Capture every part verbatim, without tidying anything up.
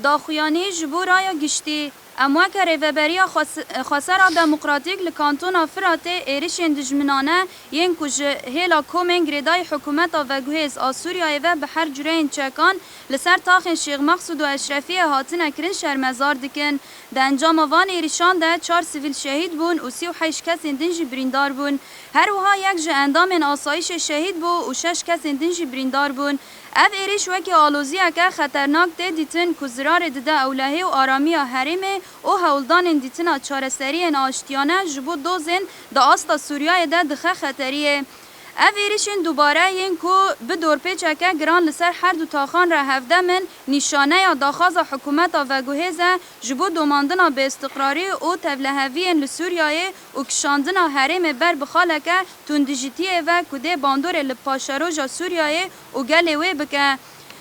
Daxuyanî ji bo raya giştî. Em weke Rêveberiya Xwes-, Xwesera Demokratîk li Kantona Firatê êrişên dijminane yên ku ji hêla komên girêdayî hikûmeta veguhêz a Sûriyeyê ve bi her cureyên çekan li ser taxên Şêx Mexsûd û Eşrefiyê hatine kirin şermezar dikin. Di encama van êrişan de çar sivîl şehîd bûn û sî û heşt kesên din jî birîndar bûn. Her wiha yek ji endamên asayîşê şehîd bû û şeş kesên din jî birîndar bûn. Ev êrîş wekî aloziyeke xeternak tê dîtin ku zirarê dide ewlehê û aramiya herêmê û hewldanên dîtina çareseriyên aştiyane ji bo dozên di asta Sûriyeyê de dixe xeteriyê. Ev êrişên dubare yên ku bi dorpêçeke giran li ser her du taxan re hevdem in, nîşaneya daxwaza hikûmeta veguhêz e ji bo domandina bêistiqrarî û tevleheviyên li Sûriyeyê û kişandina herêmê ber bi xaleke tundijîtiyê ve ku dê bandorê li paşeroja Sûriyeyê û gelê wê bike.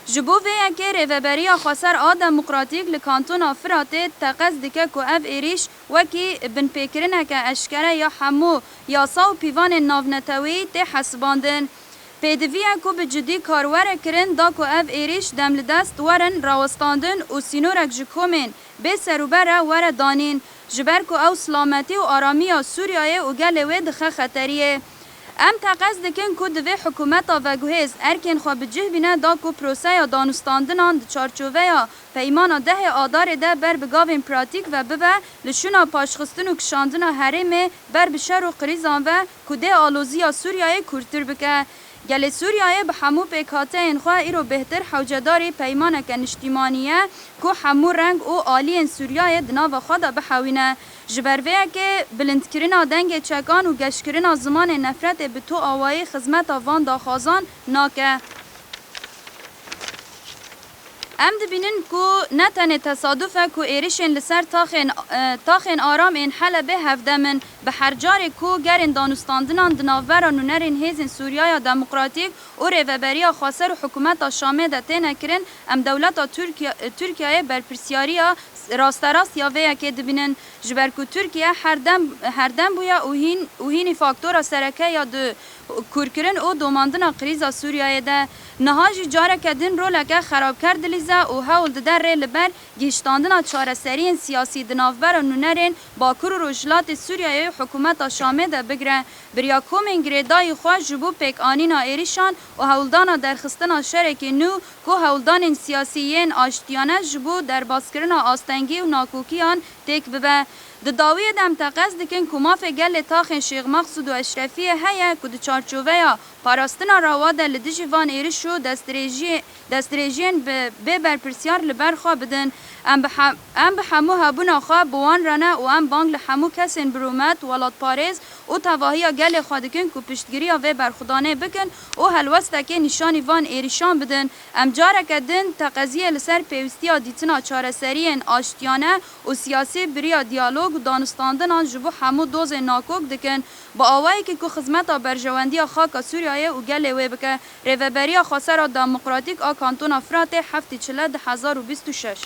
Ji bo vê yekê Rêveberiya Xweser a Demokratîk li Kantona Firatê teqez dike ku ev êrîş wekî binpêkirineke eşkere ya hemû yasa û pîvanên navneteweyî tê hesibandin. Pêdivî ye ku bi cidî kar were kirin da ku ev êrîş demlidest werin rawestandin û sînorek ji komên bê serûber re were danîn, ji ber ku ew silametî û aramiya Sûriyeyê û gelê wê dixe xeteriyê. Em teqez dikin ku divê hikûmeta veguhêz erkên xwe bi cih bîne da ku proseya danûstandinan di çarçoveya Peymana dehê Adarê de ber bi gavên pratîk ve bibe, li şûna paşxistin û kişandina herêmê ber bi şer û krîzan ve ku dê aloziya Sûriyeyê kûrtir bike. Gelê Sûriyeyê bi hemû pêkhateyên xwe îro bêhtir hewcedarî peymaneke niştîmanî ye ku hemû reng û aliyên Sûriyeyê di nava xwe de bihewîne. Ji ber vê yekê bilindkirina dengê çekan û geşkirina zimanê nefretê bi tu awayî xizmeta van daxwazan nake. Em dibînin ku ne tenê tesaduf e ku êrişên li ser taxên, e, taxên aram ên Helebê hevdem in. Bi her carê ku gerên danûstandinan di navbera nûnerên Hêzên Sûriyeya Demokratîk û Rêveberiya Xweser û Hikûmeta Şamê de têne kirin, em dewleta Tirkiye-, Tirkiyeyê berpirsyariya rasterast ya vê yekê dibînin. Ji ber ku Tirkiye her dem, her dem bûye û hîn, û hînî faktora sereke ya di kûrkirin û domandina krîza Sûriyeyê de. Niha jî careke din roleke xerabker dilîze û hewl dide rê li ber gihiştandina çareseriyên siyasî di navbera nûnerên Bakur û Rojhilatê Sûriyeyê û hikûmeta Şamê de bigire. Bi riya komên girêdayî xwe ji bo pêkanîna êrîşan û hewldana derxistina şerekî nû ku hewldanên siyasî yên aştiyane ji bo derbaskirina astengî û nakokiyan têk bibe. Di dawiyê de em teqez dikin ku mafê gelê taxên Şêx Mexsûd û Eşrefiyê heye ku di çarçoveya parastina rawa de li dijî van êriş û destdirêjiyê-, destdirêjiyên bi bê berpirsiyar li ber xwe bidin. Em bi he-, em bi hemû hebûna xwe bi wan re ne û em bang li hemû kesên birûmet, welatparêz û tevahiya gelê xwe dikin ku piştgiriya vê berxwedanê bikin û helwestekê nîşanî van êrişan bidin. Em careke din teqeziyê li ser pêwîstiya dîtina çareseriyên aştiyane û siyasî bi riya diyalog û danûstandinan ji bo hemû dozên nakok dikin, bi awayekî ku xizmeta berjewendiya xaka Sûriyeyê û gelê wê bike. Rêveberiya Xwesera Demokratîk a Kantona Firatê, heftê Çile du hezar û bîst û şeş.